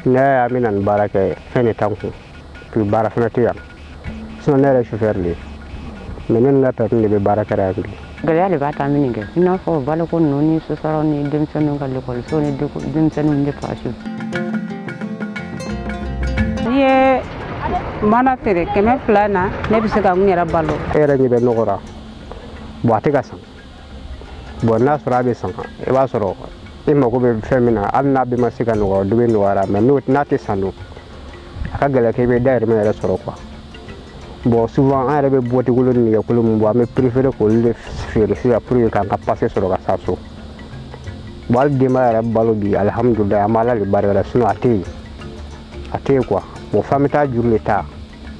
Ne y'a bɛna nin baara kɛ fɛn de t'an kun puis baara fana tɛ yan sinon ne yɛrɛ chauffeur de ye mais ne ni n ka patron de bɛ baara kɛra yan bi. Gɛlɛya de b'a ta min kɛ i n'a fɔ baloko ninnu ni sosaraw ni denmisɛnninw ka lekɔliso ni denmisɛnninw de paasiw. N'i ye mana feere 200 na ne bɛ se ka n yɛrɛ balo. E yɛrɛ ɲɛ bɛ nɔgɔ la bon a tɛ ka san bon n'a sɔrɔ a bɛ san i b'a sɔrɔ i mago bɛ fɛn min na hali n'a bɛɛ ma se ka nɔgɔya dɔ bɛ nɔgɔyara mais n'a tɛ san dun a ka gɛlɛn k'i bɛ dahirimɛ yɛrɛ sɔrɔ quoi. Bon souvent an yɛrɛ bɛ bɔtikolo ni nɛgɛkolo min bɔ an bɛ préférer k'olu de feere sisan pour que k'an ka passe sɔrɔ ka taa so. Bon hali denbaya yɛrɛ balo bi alihamudulilayi an bɛ Ala de barika la sinon a tɛ yen a tɛ yen quoi. Bon f'an bɛ taa juru de ta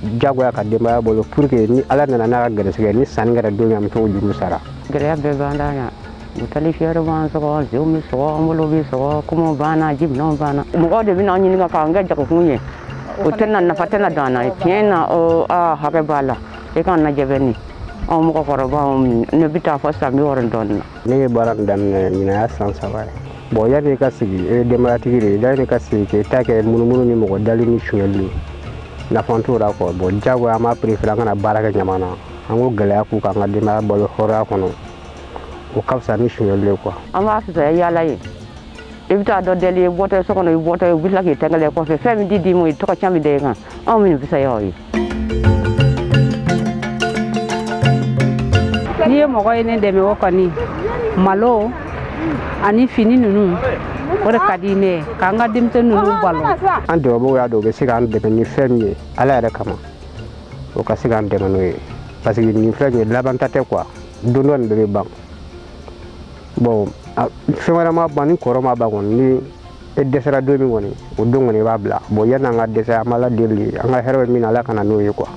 diyagoya ka denbaya balo pour que ni Ala nana n'a ka gɛrɛsɛgɛ ni sanni kɛra don min an bɛ t'o juru sara. Gɛlɛya bɛɛ b'an da yan. Butali fiyɛri b'an sɔgɔ, senw bɛ sɔgɔ, an bolo bɛ sɔgɔ, kɔmɔ banna, jiminɛnw banna. Mɔgɔw de bɛna an ɲininka k'an kɛ jagokun ye. O tɛna nafa tɛna don an na tiɲɛ na a hakɛ b'a la i k'an lajɛ bɛ nin anw mɔgɔkɔrɔbaw ne bɛ taa fɔ san 60 dɔɔnin na. Ne ye baara in daminɛ ɲinan y'a san 3 ye. Bon yanni i ka sigi e ye denbayatigi de ye yanni i ka sigi k'i ta kɛ munumunu ni mɔgɔ dali ni sonyɛli ye nafa t'o la quoi. Bon diyagoya an b'a préféré an kana baara kɛ ɲama na an k'o gɛlɛya k'u k'an ka denbaya balo hɔrɔnya kɔnɔ o ka fisa ni sonyɛli ye quoi. An b'a fisaya yaala ye. I bɛ taa dɔ deli ye bɔtɔ ye so kɔnɔ i bɔtɔ ye u bɛ tila k'i tɛngɛlɛ kɔfɛ fɛn min di d'i ma i tɔgɔ ca min da i kan anw bɛ nin fisaya o ye. N'i ye mɔgɔ ye ne dɛmɛ o kɔni malo ani fini ninnu o de ka di ne ye k'an ka denmisɛnnin ninnu balo. An dɛmɛbagaw y'a dɔn u bɛ se k'an dɛmɛ ni fɛn min ye Ala yɛrɛ kama o ka se k'an dɛmɛ n'o ye parce que nin filɛ nin ye laban ta tɛ quoi don dɔ nin bɛɛ bɛ ban. Bon fɛn wɛrɛ ma ban ni kɔrɔ ma ban kɔni ni e dɛsɛra don min kɔni o don kɔni i b'a bila bon yanni an ka dɛsɛ an b'Ala deli an ka hɛrɛ bɛ min na Ala ka na n'o ye quoi.